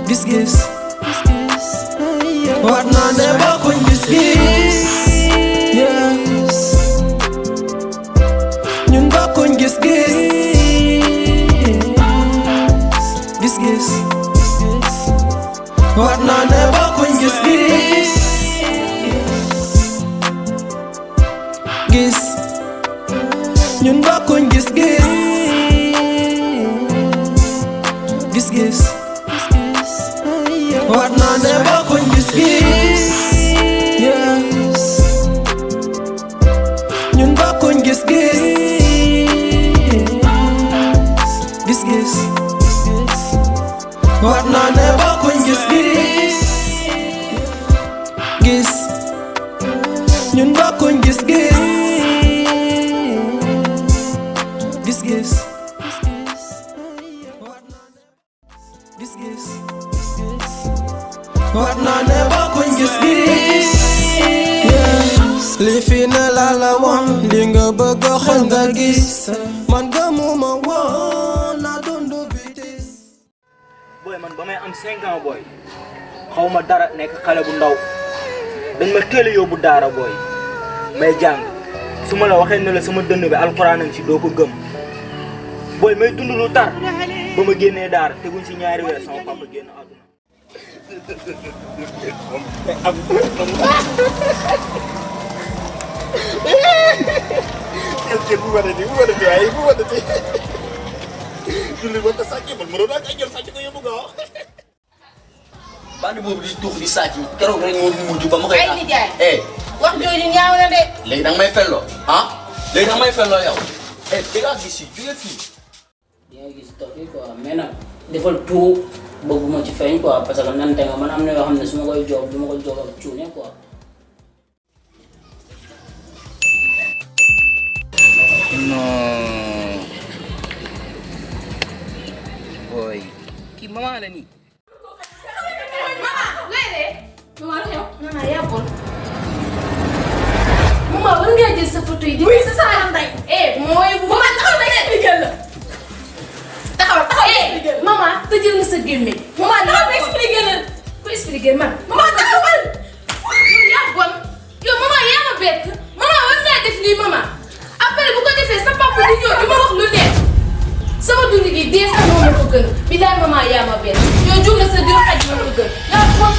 gis-gis war naa ne bokkuñ gis-gis ñun bokkuñ gis-gis gis-gis war naa ne bokkuñ gis-gis gis ñun bokkuñ gis-gis gis-gis war naa ne bokkuñ gis-gis ñun bokkuñ gis-gis gis-gis war naa ne bokkuñ gis-gis gis ñun bokkuñ gis-gis gis-gis gis-gis war naa ne bokkuñ gis-gis li fi ne laa la woon li nga bëgg xool nga gis man gëmuma woon naa dundu bitis. Boy man ba may am 5 ans boy xaw ma dara nekk xale bu ndaw dañ ma teel a yóbbu daara boy may jàng su ma la waxee ne la sama dënn bi alxuraan nañ ci doo ko gëm boy may dund lu tar ba ma génnee daara teguñ ci ñaari weer sama papa génn àdduna. bu ma dee ay bu ma dee julli ba ko sàcc man mënoon naa koy jël sàcc ko yóbbu gaaw. bandi boobu di tuux di sàcc keroog rek moo mujj ba ma koy. ay nijaay wax jooju ñaaw na de. léegi danga may felloo ah léegi danga may felloo yow di nga gis fii jóge fii. di nga gis toog yi quoi mais nag defal tout boobu ma ci feeñ quoi parce que nante nga man am na yoo xam ne su ma koy jox du ma ko jox ak cuune quoi. non boy kii maman la nii. Mama yaa bon. Mama war ngaa jël sa photo yi di. oui c'est ça la ndey. mooy mama taxaw na expliqué la. taxaw expliqué la. Mama tëjal nga sa gémmiñ. Mama taxaw expliqué la. ku expliqué man. Mama taxawal. yow yaa bon. yow mama yaa ma bett. Mama war ngaa def lii mama. après bu ko defee sa papa di ñëw di ma wax lu nekk. sama dund gi dee sax moo ma ko gën. bi daal mama yaa ma bett. yow jur na sa diw xaj ma ko gën. yaa bon.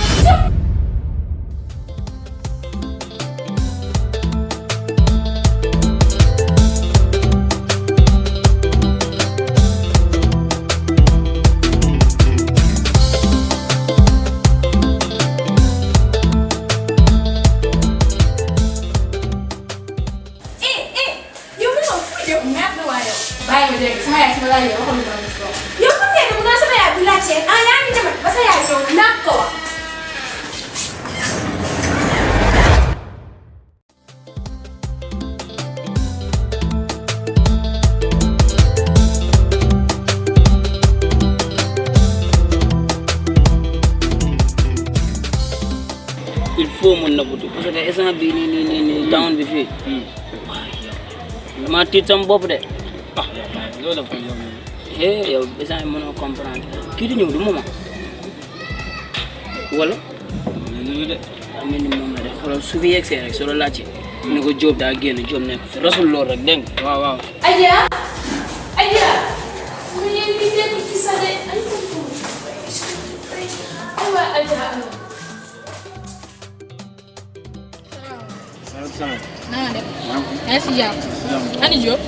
bàyyi ma dégg sama yaay sama laaj yow waxoon na ma ko. yow xam ngeen ne bu doon sama yaay bu laajte yaa ngi demal ba sa yaay ñëw naa ko wax. il faut mu nëbbatu parce que instant bii nii town bi fii. damaa tiit sama bopp de. loolu la ko yow instant yii mënoo comprendre kii di ñëw du moment wala. daa mel ni moom la de xoolal su fi yegsee rek soo la laajte. ni ko Diop daa génn Diop nekk fi rasul loolu rek dégg nga. waaw. Adja. mu yéen di dégg ci sa de ay aywa Adja. naa def yaa ngi si jàmm. ani Diop.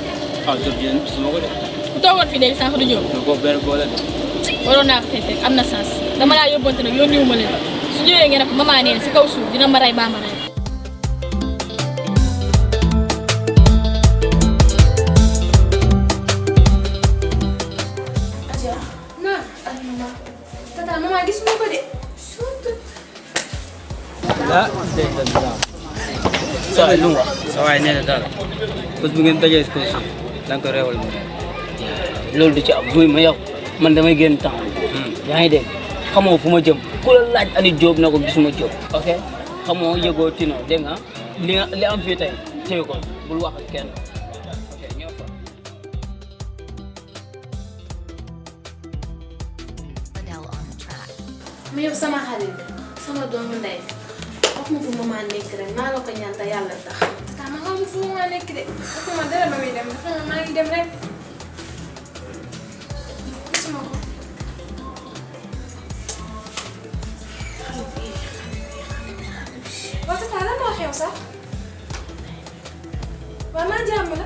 Diop yéen su ma ko def. ku toogoon fii léegi sànq du Diop. ko benn boole de. waroon naa ko fekk am na sens dama laa yóbbante nag yónniwu ma leen su ñëwee ngeen ne ko maman nee na si kaw suuf dina ma rey baa ma rey. Adja naan ak mama tata mama gis nga ko de. sa waay lu mu wax sa waay nee na dara bés bu ngeen dajee si kaw suuf da nga ko réewal mu loolu du ci am buy ma yow man damay génn temps yaa ngi dégg xamoo fu ma jëm ku la laaj ani Diop na ko gisuma Diop ok xamoo yëgoo tino dégg nga li am fii tey téye ko bul wax ak kenn ok ñoo fa. mais yow sama xarit sama doomu ndey wax ma fu maman nekk rek maa la ko ñaan te yàlla tax. ah ma xaw ma fu ma nekk de waxuma dara ba muy dem xam nga maa ngi dem rek gisuma ko. waaw tata lan moo xew sax waaw maa jàmm la.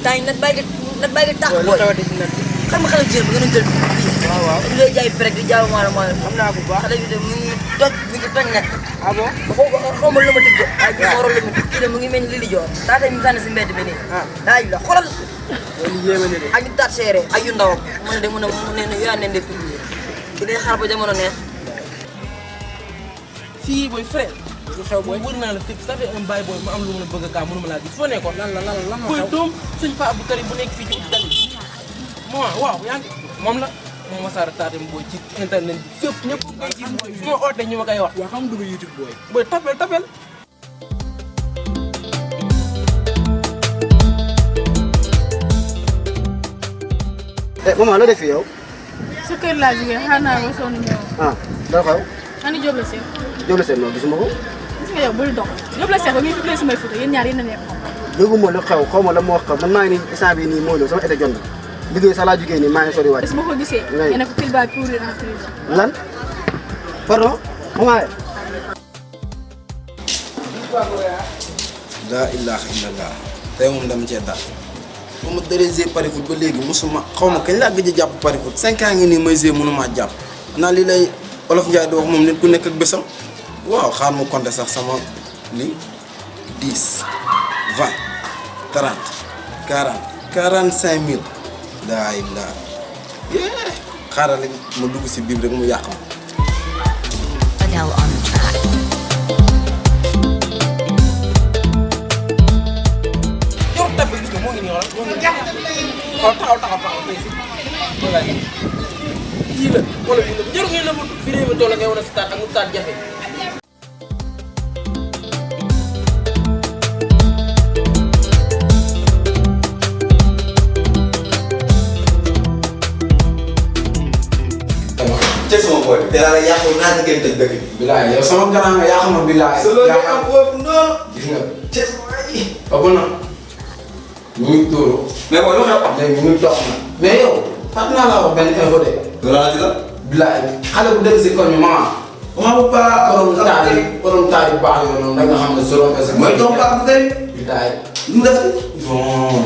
temps yi nag bàyyi nga tàq booy xam nga xale jigéen ba nga doon jël waaw waaw ñu lay jaay prek di jaaw maanaam xam naa ko baax xale bi de mu ngi toj nag ah bon xaw ma lu ma dig de waaye bi waroon la mu kii de mu ngi mel ni li joor daa tey ñu sànni si mbedd bi nii daay la xoolal ak ñu taat seere ak yu ndawam mu ne de mu ne yaa neen de publier ki day xaar ba jamono neex fii booy frère lu xew booy wër naa la fekk ça fait un bail booy ma am lu ma la bëgg a kaa mënuma laa gis foo nekkoon lan booy doom suñ pa Abdou Karim bu nekk fii ci dal waaw yaa ngi moom la moom Wassare Tatim booy ci internet bi fépp ñëpp koy gis booy fu ma oote ñu ma koy wax. waaw xam dugg YouTube booy tapel maman la def fi yow. sa kër laa jógee xaar naa ba sonn ñëw. ah doo xew. ani Diop la Seck. Diop la Seck noonu gisuma ko. gis nga yow bul dox Diop la Seck ba muy publier samay photo yéen ñaar yéen a nekk. dégguma lu xew xaw ma la moo xew man maa ngi nii instant bii nii mooy loolu sama été jot na liggéey sax laa jugee nii maa ngi sori waat. bés ma ko gisee. ngay ne ko qu'il va pourrir en prison. lan pardon maman. laa ilaaha illallah tey moom dama cee dal ba ma dalee jouer pari foot ba léegi mosuma xaw ma kañ laa gëj a jàpp pari foot 5 ans ngi nii may jouer mënuma jàpp naa li lay Olof Ndiaye di wax moom nit ku nekk ak bésam waaw xaar ma compter sax sama li 10 20 30 40 45 mille daa illah yee xaaral rek ma dugg si biir rek mu yàq ma. moo ngi nii xoolal taxaw tey si kii la wala bii la jarul ngeen la fi réew mi toll ngay war a start ak mu start jafe. te sama boy te daal yàqu naa sa génn tëj dëkk bi. bilaay yow sama grand nga yaa xam ne bilaay. yaa xam foofu noonu. gis nga te sama yi. ëpp na. ñu ngi tuuru. mais booy lu xew. léegi ñu ngi toog na. mais yow fàttali naa la wax benn info de. loolu la. bilaay xale bu dëkk si koñ bi maman. maman bu baax. borom taal yu baax yooyu noonu da nga xam ne solo nga sa. mooy doom baax bu tey. bilaay. lu mu def. bon.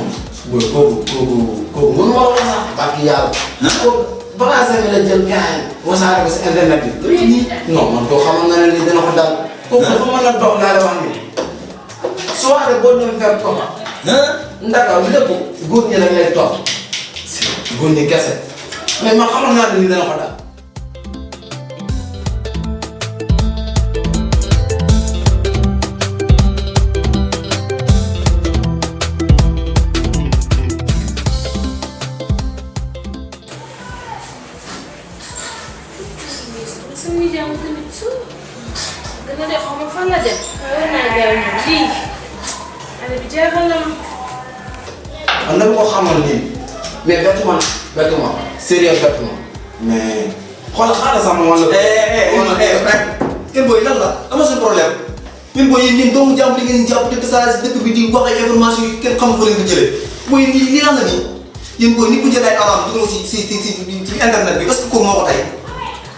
booy kooku mënu ma wax sax. barki yàlla. kooku bagage bi la jël gars yi wasaare ko si internet bi. non man doo xamoon na ne lii dina ko dal. kooku dafa mën a dox laa la wax nii. soirée boo ñëwee fekk ko fa. ndaka lépp góor ñi rek lay toog. góor ñi kese. mais man xamoon naa ne lii dina ko dal. suñu jàng tamit suuf dana def xaw ma fan la dem war naa gaaw ñëw lii xale bi jeexal na ma. man nag moo xamal nii mais bettu ma sérieux bettu ma mais xoolal xaaral sax ma wala. kenn booy lan la ama suñu problème ñun booy yéen doomu jàmm li ngeen jàpp te tasaare si dëkk bi di wax ay information yi kenn xamul fa leen ko jëlee booy lii lan la nii yéen booy nit ku jël ay aram dugal ci internet bi est-ce que kooku moo ko tey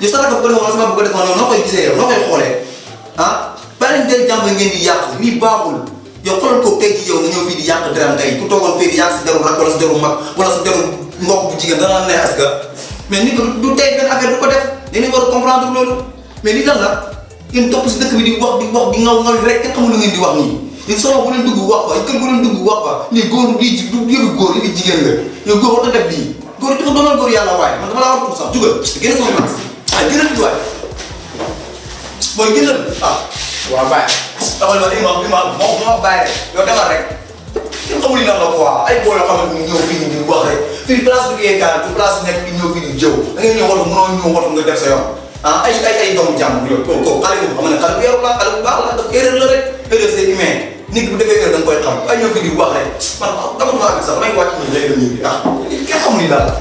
yow sa rakk bu ko defoon sama bu ko defoon noo koy gisee yow noo koy xoolee ah bari nañ jël jàmm ngeen di yàq lii baaxul yow xoolal ko tey jii yow nga ñëw fii di yàq deram tey ku toogoon fii di yàq si deru rak wala si deru mag wala si deru mbokk bu jigéen dana neex est-ce que mais nit du tey benn affaire du ko def dañuy war a comprendre loolu mais lii lan la ngeen topp si dëkk bi di wax di ngaw rek kenn xamul lu ngeen di wax nii yéen sama bu leen dugg wax fa kër bu leen dugg wax fa lii góor lii du yëfu góor li fi jigéen la yow góor war na def lii góor dafa doonal góor yàlla waaye man dama laa war a tudd sax jugal gën a sama place ah gënal ci waay mooy gënal ah waaw bàyyi. taxawal ma li ma bàyyi rek yow demal rek kenn xamul li lan la quoi ay boo yoo xamante ni ñëw fii nii di wax rek fii place bu liggéeykaay du place nekk di ñëw fii di jëw da ngay ñëw woto mënoo ñëw woto nga def sa yoon ah ay doomu jàmm yooyu kooku xale boobu xam ne xale bu yaru la xale bu baax la daf erreur la rek erreur c'est humain nit bu defee erreur da nga koy xam ay ñëw fii di wax rek man dama ko àgg sax damay wàcc nii léegi la ñuy bi ah kenn xamul ni daal la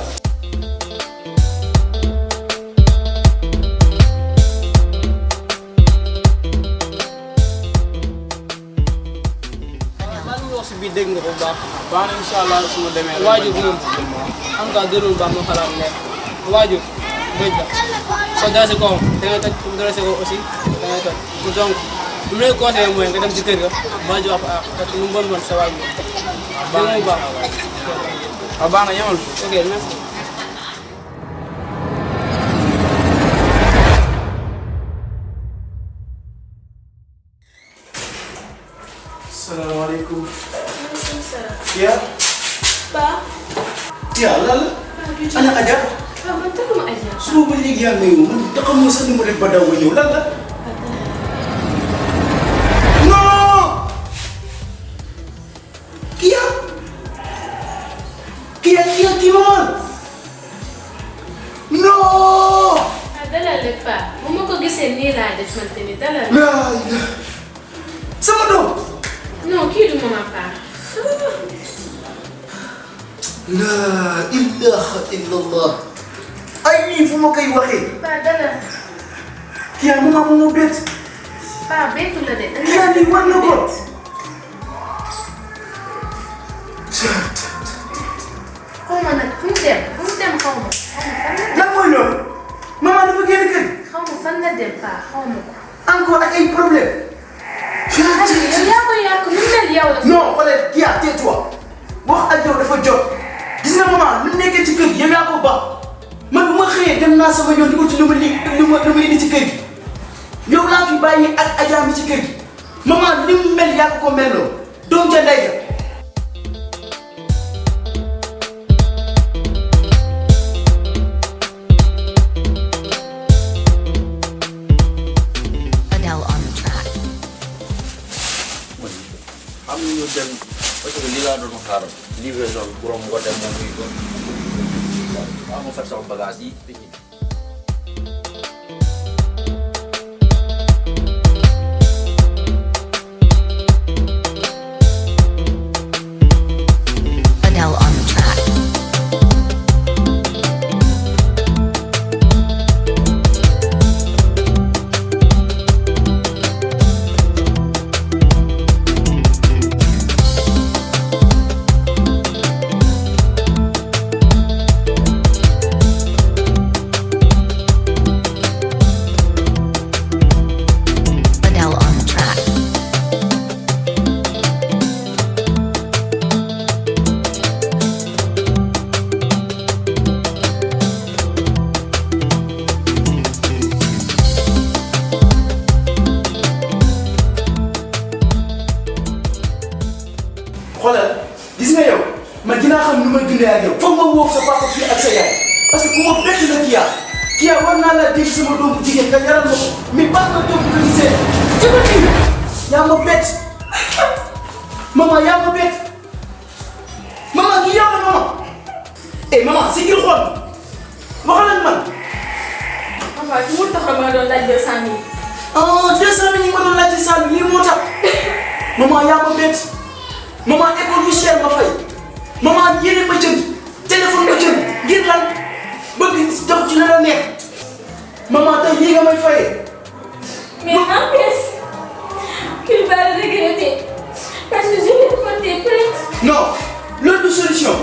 bi dégg nga ko bu baax baax na incha allah su ma demee waajur moom en tout cas gënul baax ma xalaat nekk waajur bëj la soo dara si kawam da ngay toj su dara si kaw aussi da ngay toj donc lu lay conseillé mooy nga dem si kër ga waajur wax parce que lu mu bon bon sa waajur dégg nga bu baax waaw baax na yemal ok merci salaamaaleykum. maaleykum salaam. Tia. Ba. Tia lan la. ana Adja. waaw man tëgguma Adja. suba ba léegi yaa ngi ñëw man taxamoo sax ni ma def ba daw ba ñëw lan la. non. Kia. kii woon. non. dalal le pa bu ma ko gisee nii laa def man tamit dalal. sama doom. non kii du maman Pa. la ilaha illallah. ay nii fu ma koy waxee. Pa dalal. kii yaa maman moo bett. Pa bettu la de. kii yaa nii war na ko. xaw ma nag fu mu dem xaw ma. lan mooy loolu. maman dafa génn kër. xaw ma fan la dem Pa xaw ma ko. encore ak ay problème. yow yaa koy yàq nu mel yow la. non wala kii yaa tais-toi wax ak yow dafa jot gis nga maman lu nekkee ci kër gi yow yaa ko baax man bu ma xëyee dem naa sama yoon di ko ci lu ma indi ci kër gi yow laa fi bàyyi ak Adja mi ci kër gi maman li mu mel yaa ko melloo doom ca ndey ga. am ñu dem parce que lii laa doon xaar livraison bi borom ko dem moom muy doon waaw ma fekk sama bagage yi Adele on the track. xoolal gis nga yow man dinaa xam nu may dundee ak yow foog nga woo sa papa fii ak sa yaay parce que ku ma bett la kii yaa war naa la dégg sama doomu jigéen nga yaral ma ko mais pas nga toog di ko gisee jëma kii yaa ma bett maman yaa ma bett maman kii yow la maman eh maman si ngir xool waxal ak man. maman ki mu taxaw ma doon laaj 200 000. ah 200 000 yi ma doon laaj ci saal bi lii moo tax maman yaa ma bett. maman école bu cher ma fay maman yéene ma jënd téléphone ma jënd ngir lan bëgg dox ci la la neex maman tey lii nga may fayee. mais en plus qu'il va le regretter parce que je vais porter plainte. non loolu du solution.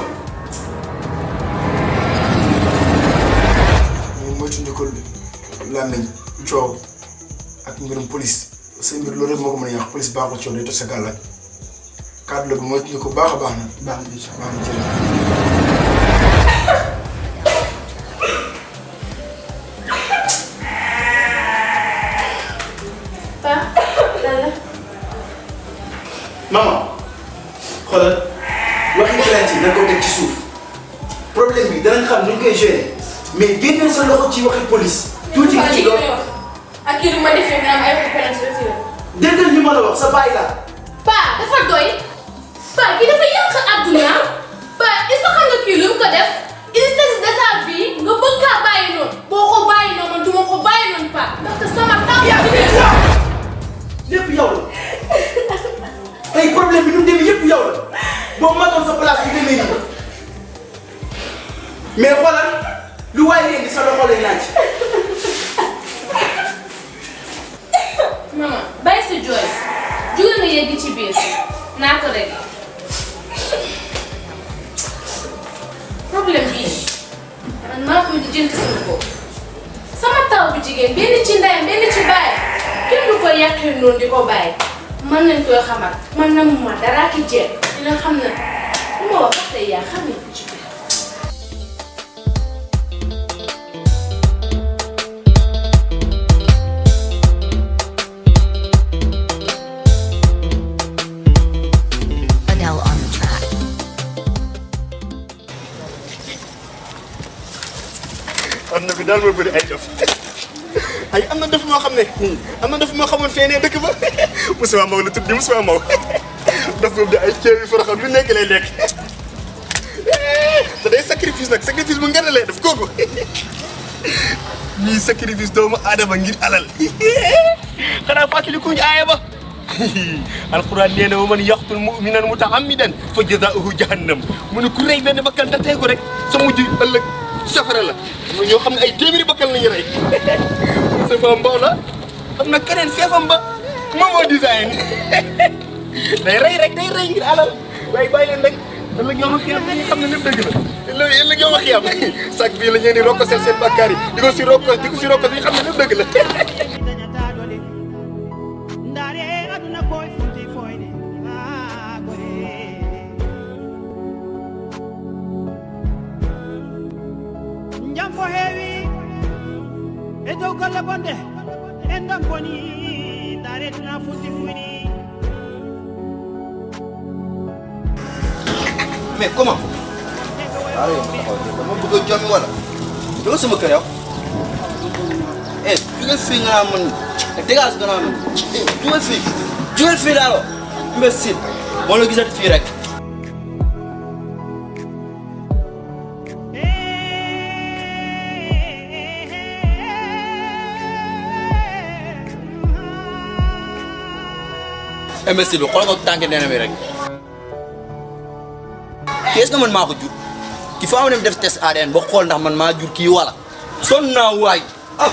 moom mooy tundikol làmmiñ coow ak mbirum police sa mbir loolu rek moo ko mën a yàq police baaxul coow day toj sa gàllaaj kàddu la bi mooy tundikol baax a baax na baax na incha allah maman xoolal waxi plainte yi na ko teg ci suuf problème bi danañ xam nu ñu koy gérer mais génneel sa loxo ci waxi police. tuuti nga ci loolu ak kii du ma defee nga am ay plainte retiré. déggal li ma la wax sa baay la. Pa dafa doy Pa kii dafa yàq àdduna Pa ba est-ce que xam nga kii lu mu ko def il s'agit de sa vie nga bëgg kaa bàyyi noonu boo ko bàyyi noonu man duma ko bàyyi noonu pa parce que sama taw lépp yow la tey problème bi nu mu demee yëpp yow la boo matoon sa place bi demee nii mais xoolal lu waay leen di sa loxo lay laaj. maman bàyyi sa jooy jugal nga yegg ci biir naa ko rek problème bii man maa koy di jënd sama bopp sama taw bu jigéen benn ci ndeyam benn ci baayam kenn du ko yàqee noonu di ko bàyyi man nañ koy xamal man na mu ma dara ki jeex dina xam ne lu ma wax tey yaa xam ne ko ci biir. Adele on the track. am na bi daal moo bëri ay dof ay am na dof moo xam ne am na dof moo xamoon feenee dëkk ba Moussa Maw la tudd di Moussa Maw dof boobu de ay ceeb yu faraxam lu nekk lay lekk te day sacrifice nag sacrifice bu ngeen lay def kooku ñuy sacrifice doomu aadama ngir alal xanaa fàttalikuñ aaya ba alquran nee na wa man yaqtul mu'minan muta'ammidan fa jazaa'uhu jahannam mu ne ku rey benn bakkan da tey ko rek sa mujj ëllëg safara la ñoo xam ne ay téeméeri bakkan la ñu rey sa fa mbaw la am na keneen seefam ba moo design day rey rek day rey ngir alal waaye bàyyi leen rek ëllëg yow ma xiyam dañuy xam ne lépp dëgg la ëllëg yow ma xiyam sac bii la ñeen di rokkosel seen bakkaar yi di ko si rokkos di ko si rokkos yi xam ne lépp dëgg la jam ko heewi e dow golle bonde en ɗon boni daretuna futti fuyni. mais comment waaw yow dama bëgg a jommi wala dama sama kër yow eh jugal fii nga naan man dégage nga naan jugal fii daal imbécile moo la gisati fii rek imbécile bi xool ko tànk nee na mi rek kii est-ce que man maa ko jur ki faa ma dem def test ADN ba xool ndax man maa jur kii wala sonn naa waay ah.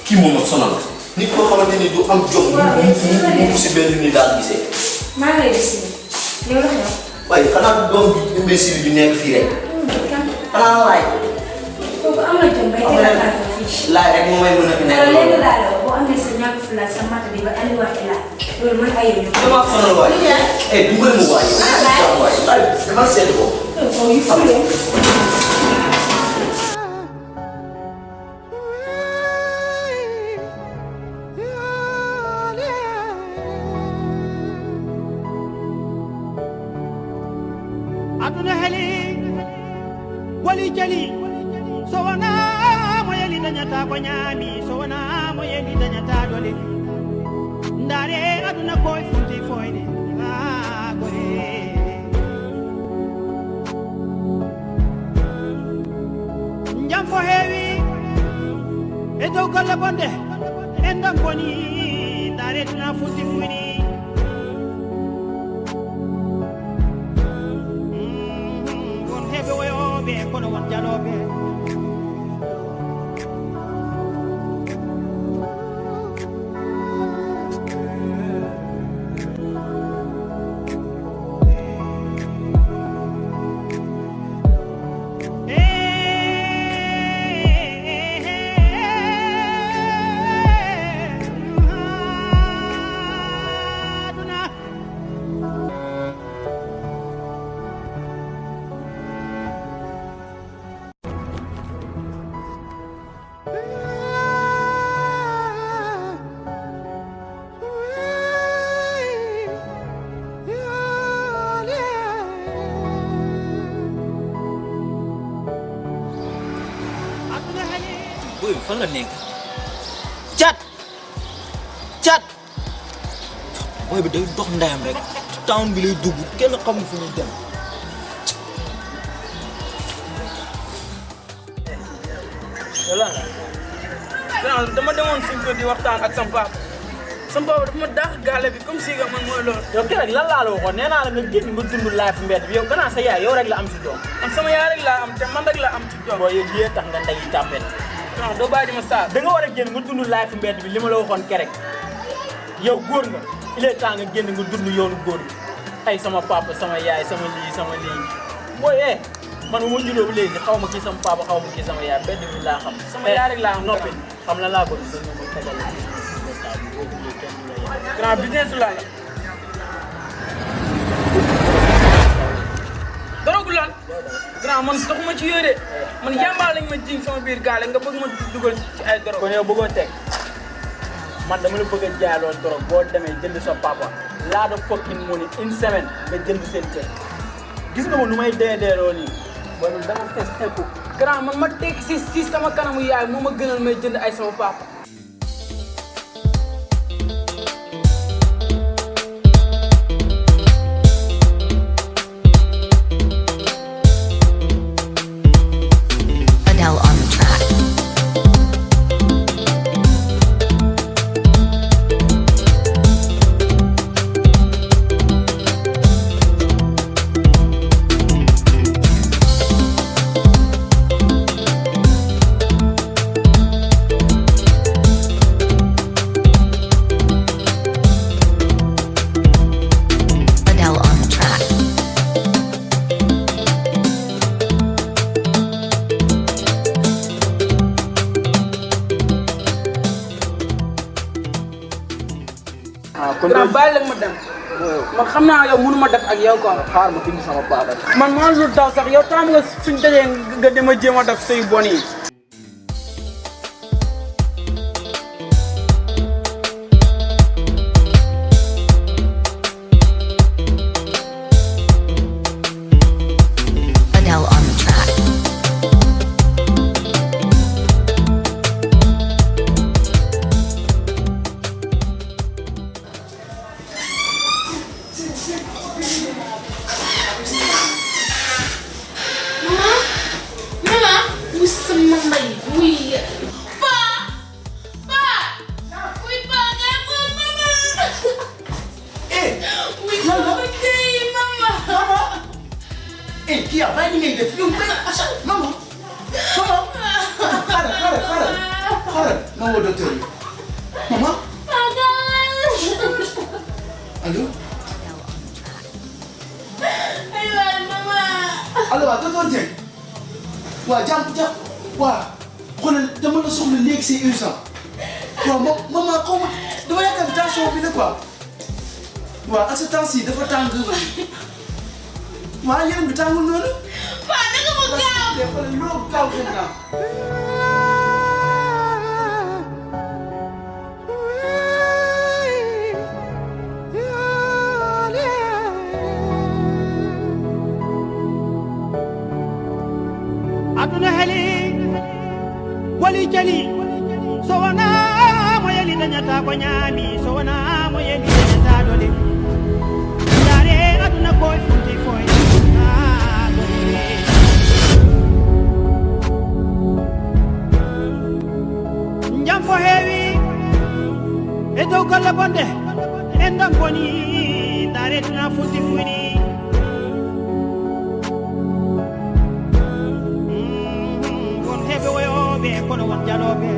kii moom ak sonal nit koo xamante ni du am jom mu si benn nii daal gisee. maa ngi lay gis yow la xew. waaye xanaa du doom bi imbécile bi nekk fii rek. xanaa waay. kooku am na jom bay teel a tàggatoo fii. laaj rek moom mooy mën a fi nekk. alors léegi daal boo amee sa ñàkk fulaak sa mat bi ba andiwaat ci laaj loolu man ay yow. damaa sonal waay. eh dugal ma waay. waay dama seetlu ko. yu fule. aduna heli wali jali so wana mo yeli dañata ko ñaami so wana mo yeli dañata dole ndare aduna koy funti foyde ha gore jam ko heewi e dow golle bonde en ɗon boni ndare tuna funti fuyni. Kono won jaloɓe booy bi fan la nekk cat booy bi day dox ndayam rek town bi lay dugg kenn xamul fu muy dem. voilà grand dama demoon suñ ko di waxtaan ak sama papa dafa ma dàq gaale bi comme si nga man mooy loolu. yow keroog lan laa la waxoon nee naa la nga génn nga dund life mbedd bi yow gannaaw sa yaay yow rek la am ci doom. man sama yaay rek laa am te man rek laa am ci doom. boo yéen lii tax nga ndey tàppet. non doo bàyyi di ma saa. da nga war a génn nga dund life mbedd bi li ma la waxoon keroog yow góor nga il est temps nga génn nga dund yoonu góor bi ay sama papa sama yaay sama lii booy man bu ma juddoo ba léegi xaw ma kii sama papa xaw ma kii sama yaay mbedd bi laa xam. sama yaay rek laa am noppi xam la laa bëgg dañ ma tegal grand business la dorogu lan grand man doxuma ci yooyu de man yàmbaa lañ ma jiñ sama biir gaale nga bëgg ma dugal ci ay dorog. kon yow bëggoon teg man dama la bëgg a jaay loolu dorog boo demee jënd sa papa laa da fokkin mu ni une semaine nga jënd seen kër gis nga ma nu may dee loolu nii wala dama fees tepp. grand man ma teg si sama kanamu yaay moo ma gënal may jënd ay sama papa. Adele on the track. Adele on the track. grand bàyyi leen ma dem. man xam naa yow mënu ma def ak yow quoi. xaar ma indi sama papa. man maa ngi daw sax yow tam nga suñ dajee nga dem a jéem a def say bon yi. Adele on the track. Mama, wuy sama ndey wuy Pa wuy Pa nga mama wuy sama ndey mama Kia, bàyyi ngay def yow kay mama xaaral ma woo docteur yi mama allo ay waay mama allo waaw docteur Dieng waaw jàpp waaw xoolal dama la soxla léegi c'est urgent waaw mama xaw ma dama yaakaar tension bi la quoi waaw ak sa temps yi dafa tàng waaw yaram bi tàngul noonu Pa naka ma gaaw loo gaaw xëy na aduna heli wali jali so wana mo yeli dañata ko ñaami so wana mo yeli dañata dole yare aduna ko funti foy jam ko heewi e dow golle bonde en dam boni dare tuna funti fuyni won heɓe woyoɓe kono won jaloɓe